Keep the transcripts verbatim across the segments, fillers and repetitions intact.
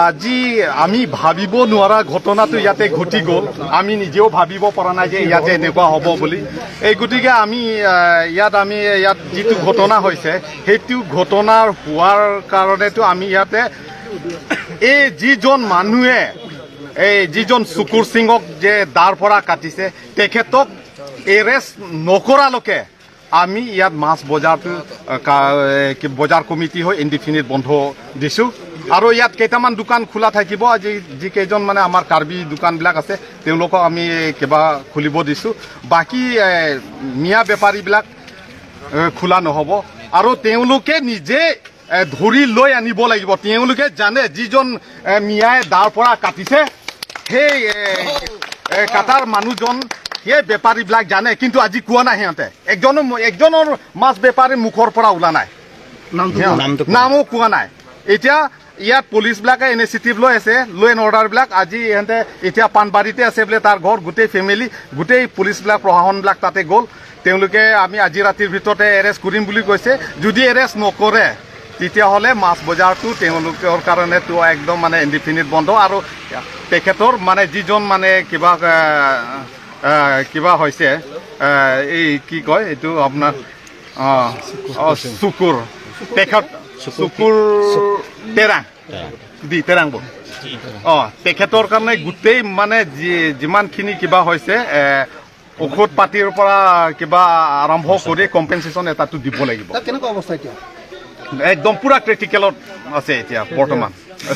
আজি আমি ভাবিব নোৱাৰা ঘটনাটো ইয়াতে ঘটি গ'ল। আমি নিজেও ভাবিব পৰা নাই যে ইয়াতে এনেকুৱা হ'ব বুলি। এই গতিকে আমি, আহ, ইয়াত আমি ইয়াত যিটো ঘটনা হৈছে, সেইটো ঘটনাৰ হোৱাৰ কাৰণেতো আমি ইয়াতে এই যিজন মানুহে, এই যিজন চুকুৰ সিঙক যে দাৰ পৰা কাটিছে, তেখেতক এৰেষ্ট নকৰালৈকে আমি ইয়াত মাছ বজাৰটো, আহ, কা-, এ, কি, বজাৰ কমিটি হৈ ইনডিফিনিট বন্ধ দিছো। আৰু ইয়াত কেইটামান দোকান খোলা থাকিব। আজি যিকেইজন মানে আমাৰ কাৰ্বি দোকানবিলাক আছে, তেওঁলোকক আমি কিবা খুলিব দিছো। বাকী, এ, মিয়া বেপাৰীবিলাক, এ, খোলা নহ'ব। আৰু তেওঁলোকে নিজে, এ, ধৰি লৈ আনিব লাগিব। তেওঁলোকে জানে যিজন, এ, মিয়াই দাৰ পৰা কাটিছে, সেই, এ, এ, কাটাৰ মানুহজন, সেই বেপাৰীবিলাক জানে, কিন্তু আজি কোৱা নাই সিহঁতে। একজনো, একজনৰ মাছ বেপাৰীৰ মুখৰ পৰা ওলা নাই। নামটো সিহঁত কোৱা নাই। নামটো কোৱা নাই। নামো কোৱা নাই। এতিয়া ইয়াত পুলিচবিলাকে ইনিচিয়েটিভ লৈ আছে, ল' এণ্ড অৰ্ডাৰবিলাক। আজি সিহঁতে এতিয়া পাণবাৰীতে আছে বোলে তাৰ ঘৰ, গোটেই ফেমিলি, গোটেই পুলিচবিলাক, প্ৰশাসনবিলাক তাতে গ'ল। তেওঁলোকে আমি আজি ৰাতিৰ ভিতৰতে এৰেষ্ট কৰিম বুলি কৈছে। যদি এৰেষ্ট নকৰে, তেতিয়াহ'লে মাছ বজাৰটো তেওঁলোকৰ কাৰণেতো একদম মানে ইনডিফিনিট বন্ধ। আৰু তেখেতৰ মানে যিজন মানে কিবা, আহ, আহ, কিবা হৈছে, আহ, এই কি কয় এইটো আপোনাৰ, আহ, আহ, চুকুৰ, তেখেত চুকুৰ চুকুৰ তেৰাং, তেৰাং। দি তেৰাং বো। অ, তেখেতৰ কাৰণে গোটেই মানে যি-, যিমানখিনি কিবা হৈছে, এ, ঔষধ পাতিৰ পৰা কিবা আৰম্ভ কৰি কম্পেনচেশ্যন এটাটো দিব লাগিব। তাত কেনেকুৱা অৱস্থা এতিয়া? একদম পুৰা ক্ৰিটিকেলত আছে এতিয়া বৰ্তমান,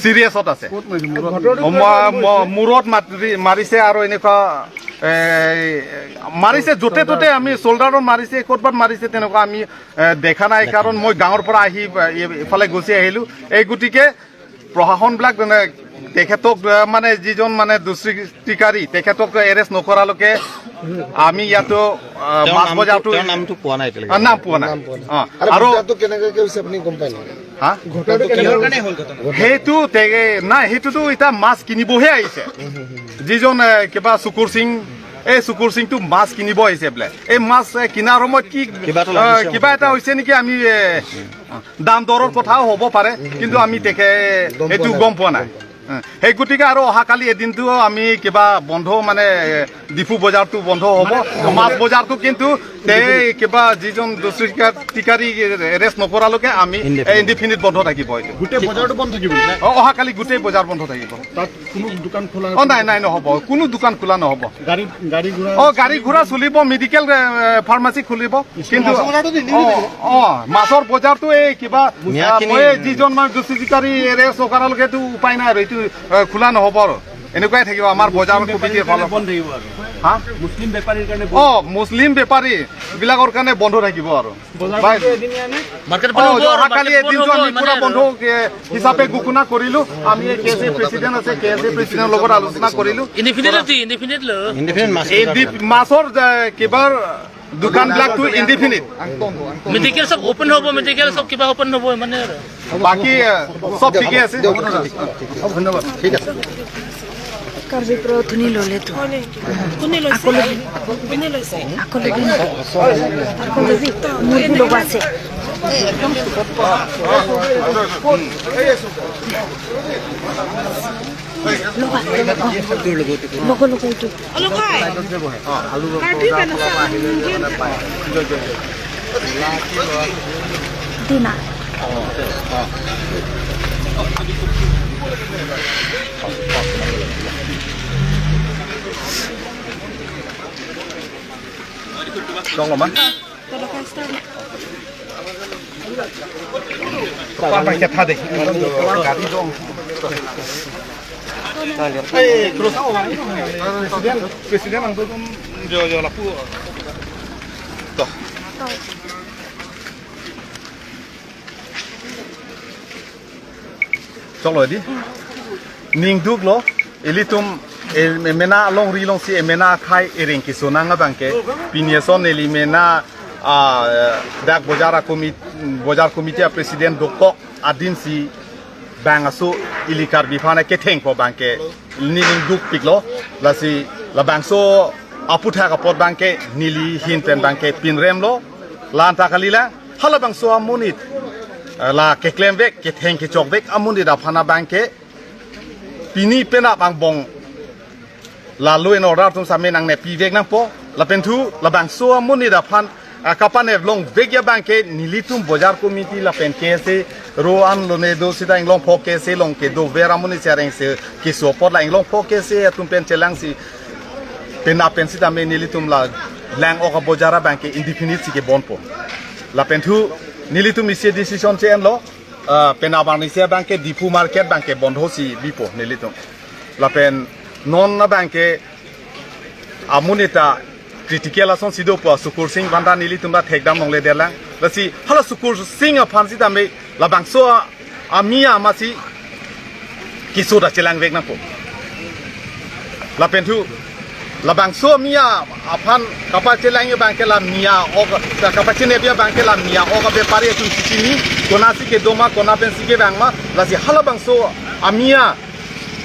চিৰিয়াছত আছে। ক'ত মাৰিছে? মূৰত? অ, ম-, ম-, মূৰত মাৰি-, মাৰিছে আৰু এনেকুৱা, এ, মাৰিছে য'তে ত'তে। আমি চল্ডাৰত মাৰিছে, ক'ৰবাত মাৰিছে, তেনেকুৱা আমি, এ, দেখা নাই। দেখা কাৰণ নাই। মই গাঁৱৰ পৰা আহি, এ, এইফালে গুচি আহিলো। এই গতিকে প্ৰশাসনবিলাক মানে তেখেতক, আহ, মানে যিজন মানে দুষ্কৃতিকাৰী, তেখেতক এৰেষ্ট নকৰালৈকে আমি ইয়াতো, আহ, তেওঁৰ মাছ নামটো, বজাৰটো তেওঁৰ নামটো পোৱা নাই এতিয়ালৈকে। আহ, নাম পোৱা নাই। নাম পোৱা নাই। আহ, আৰু আৰু ঘটনাটো কেনেকৈ হৈছে আপুনি গম পায় নেকি? হা? ঘটনাটো কিহৰ কাৰণে হ'ল ঘটনা? সেইটো তে-, নাই, সেইটোতো এতিয়া মাছ কিনিবহে আহিছে। যিজন, এ, কিবা চুকুৰ সিং, এই চুকুৰ সিংটো মাছ কিনিব আহিছে বোলে। এই মাছ, এ, কিনাৰ সময়ত কি, কিবা এটা আহ, লাগিছে। কিবা এটা হৈছে নেকি, আমি, এ, দাম দৰৰ কথাও হ'ব পাৰে, কিন্তু আমি তেখে-, সেইটো গম পোৱা নাই। সেই গতিকে আৰু অহাকালি এদিনটো আমি কিবা বন্ধ, মানে, ডিফু বজাৰটো বন্ধ হ'ব, মাছ বজাৰটো কিন্তু তে কিবা যিজন দুষ্কৃতিকাৰী এৰেষ্ট নকৰালৈকে আমি ইনডিফিনিট। ইনডিফিনিট বন্ধ থাকিব এইটো। গোটেই বজাৰটো বন্ধ থাকিব নেকি? অ, অহাকালি গোটেই বজাৰ বন্ধ থাকিব। তাত কোনো দোকান খোলা অ, নাই, নাই, নহ'ব, কোনো দোকান খোলা নহ'ব। গাড়ী, গাড়ী ঘোঁৰা অ, গাড়ী ঘোঁৰা চলিব, মেডিকেল, এ, ফাৰ্মাচী খুলিব। কিন্তু মাছৰ বজাৰটো দি অ, নিদিব। অ, মাছৰ বজাৰটো এই কিবা, মিয়া আ, খিনি মই যিজন মানে দুষ্কৃতিকাৰী এৰেষ্ট নকৰালৈকেতো উপায় নাই আৰু, এইটো, আ, খোলা নহ'ব আৰু। এনেকুৱাই থাকিব আমাৰ বজাৰ কমিটিৰ ফালৰ। বন্ধ থাকিব আৰু। হা? মুছলিম বেপাৰীৰ কাৰণে অ, মুছলিম বেপাৰী বিলাকৰ কাৰণে বন্ধ থাকিব আৰু। বজাৰ বাই- বন্ধ এদিনীয়া নে? মাৰ্কেট অ, বন্ধ হ'ব আৰু, অহাকালি মাৰ্কেট বন্ধ এদিনটো হ'ব, আমি পুৰা মানে বন্ধ, এ, হিচাপে ঘোষণা কৰিলো। আমি এই কে এছ এ প্ৰেচিডেণ্ট আছে, কে এছ এ প্ৰেচিডেণ্টৰ লগত আলোচনা কৰিলো। ইনডিফিনিট তি, ইনডিফিনিট ল। ইনডিফিনিট মাছ এই বজাৰ। দি-, মাছৰ যে কিবাৰ দোকানবিলাকতো ইনডিফিনিট। মেডিকেল চব অপেন হ'ব, মেডিকেল চব কিবা অপেন হ'ব, মানে আৰু। বাকী, এ, চব ঠিকে আছে। ধন্যবাদ। ঠিক আছে। কাৰ্বি পৰা ধুনি ললে তো। কোনে লৈছে? আকৌ লবি। কোনে লৈছে? আকৌ লবি। আকৌ লবি। মোৰ বি লব আছে। লবা। লব, লব এইটো। অলপ হয়। কাৰ্বি পেন আছে। দিনা। Tong lo ma? President, president ang tutum jo jo lapu. To. Choklo di. Ningduk lo, ilitum, e, emena alongri alongsi emena akhei ereng kesonang abangke, pini ason neli mena, ah, dak bojar akomi-, bojar komiti a president dokok adinsi bang aso ili Karbi aphan kethengpo abangke, neli ningdukpiklo, lasi labangso aputhak apot abangke neli ahin pen abangke pinremlo, la-an ta kalilang, halabangso amonit, eh, la keklemvek, ketheng kechokvek amonit aphan abangke, pini penap angbong la law and order atum sitame nangneppi vek nangpo. Lapen thu labangso amonit aphan, ah, kapanep longvek ya abangke nelitum bojar committee lapen K S A ro an lone do sita Inglongpho K S A along kedover amonit si areng si keso apot la Inglongpho K S A atum pen chelangsi penap pen sitame nelitum la Lang-ok abojar abangke indefinite si kebonpo. Lapen thu nelitum isi decision che-enlo, ah, penap arni si abangke Diphu market abangke bondho si bipo nelitum. Lapen non abangke amonit ta critical asonsi dopo, Sukur Singh aphan ta nelitum ta thekdam longle derlang. Lasi hala Sukur Singh aphan sitame labangso a-, amia amatsi keso ta chelangvek nangpo. Lapen thu labangso amia aphan kapachelangji abangke la mia-ok, kapachinepji abangke la mia-ok abepari atum si chini, konatsi kedo ma, konat pensi kevang ma, lasi halabangso amia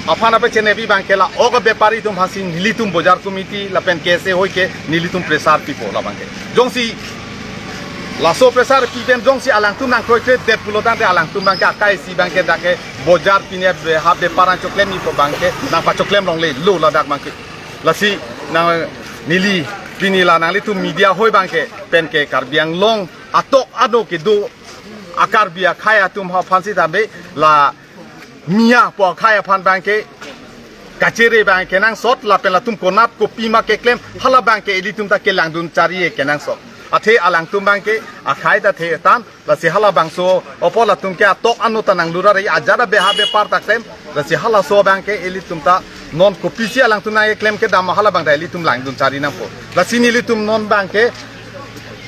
aphan kapachinepji abangke la-ok abepari atum aphansi nelitum bojar committee lapen K S A ahoi ke nelitum pressure pipo labangke. Jongsi laso pressure pi pen jongsi alangtum nangkroikredet pulo tangte alangtum abangke akai si abangke dak ke bojar pine be ha bepar nangchoklem ipo abangke nangpachoklem longlelo ladak abangke. Lasi nang neli pini la nanglitum media ahoi abangke pen ke Karbi Anglong atok ano kedo a-Karbi akhei atum aphan sitame la mia pu akhei aphan abangke kachere abang kenangsot lapen latum konat kopima keklem hala abangke ilitum ta kelangdun chari-e kenangsot. Athe alangtum abangke akhei ta the tan, lasi halabangso apot latum ke atok ano ta nanglura ri ajat abe ha bepar ta klem, lasi halaso abangke ilitum ta non kopisi alangtum nangkeklem kedam hala abang ta ilitum langdun chari nangpo. Lasi nelitum non abangke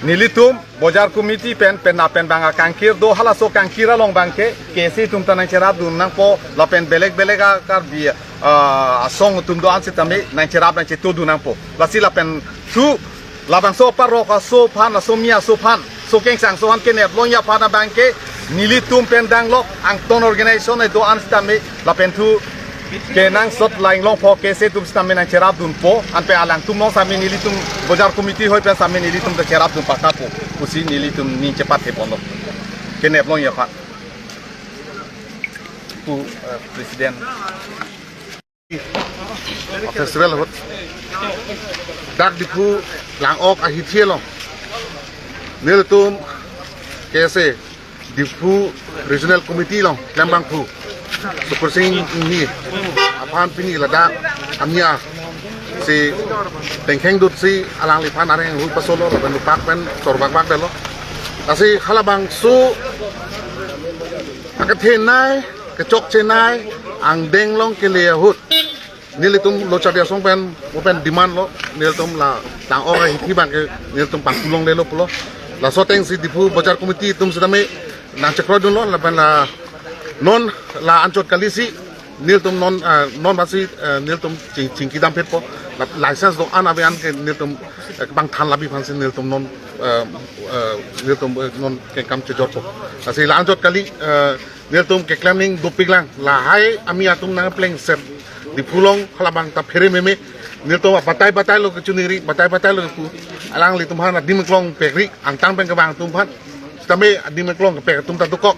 nelitum bojar committee pen penap pen abang akangkir do, halaso kangkir along abangke K S A atum ta nangcherapdun nangpo lapen belek belek a-Karbi, ah, asong atum do-an sitame nangcherap nangchetodun nangpo. Lasi lapen thu labangso parok aso aphan, aso mia aso aphan, so kengsang aso aphan kenep longji aphan abangke nelitum pen danglok Angton organization do-an sitame lapen thu kenangsot la Inglongpho K S A atum sitame nangcherapdunpo, anpe alangtum along sitame nelitum bojar committee ahoi pen sitame nelitum ta cherapdun pakatpo pusi nelitum ning chepathepon lo. Kenep longji aphan pu, eh, president festival ahut dak Diphu Lang-ok ahithi along nelitum K S A Diphu Regional Committee along klembangphu Sukur Singh Enghi aphan pini ladak amia si tengkheng dutsi alangliphan areng hui pasolo lapen lupak pen chorbakbak detlo. Lasi halabangso akethenei kechokchenei angdeng along kele ahut nelitum Lo Charli Asong pen, mo pen demand lo, nelitum la Lang-ok ahithi abangke nelitum pangku longlelo pulo. Laso atengsi Diphu bojar committee atum sitame nangchekroidunlo lapen la non la anchot kalisi nelitum non, eh, non masi, eh, nelitum ching, chingki damphitpo. La license do-an ave-an ke nelitum, eh, bang than labi aphansi nelitum non, eh, eh, nelitum, eh, non kengkam chejorpo. Lasi la anchot kali, eh, nelitum keklem ning dopiklang, lahai amia atum nangplengset Diphu along halabang ta phere meme. Nelitum batai batai lo kechuningri, batai batai lo kepu. Alanglitum aphan adim klong pekri, angtan pen kevang atum aphan sitame adim klong kepek atum ta dokok.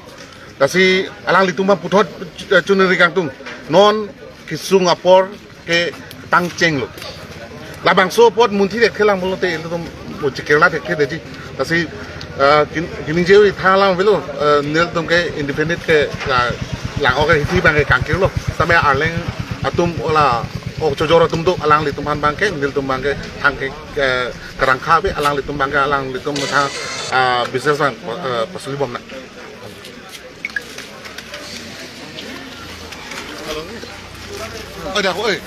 Lasi alanglitum aphan puthot, eh, chuningri kangtung. Non kesung apor ke tangchenglo. Labangso apot munthi thekthe lang pulote ilitum mo chikirla thekthe detji. Lasi, eh, kin-, kiningje-ui tha lang avelo, eh, nelitum ke indefinite ke la Lang-ok ahithi abangke kangkirlo. Sitame arleng atum la ok chojor atum do, alanglitum aphan abangke nelitum abangke thang ke, eh, karangkha ave, alanglitum abangke alanglitum thang, ah, business abang, eh, pasolibom nang. Oi, dah, oi.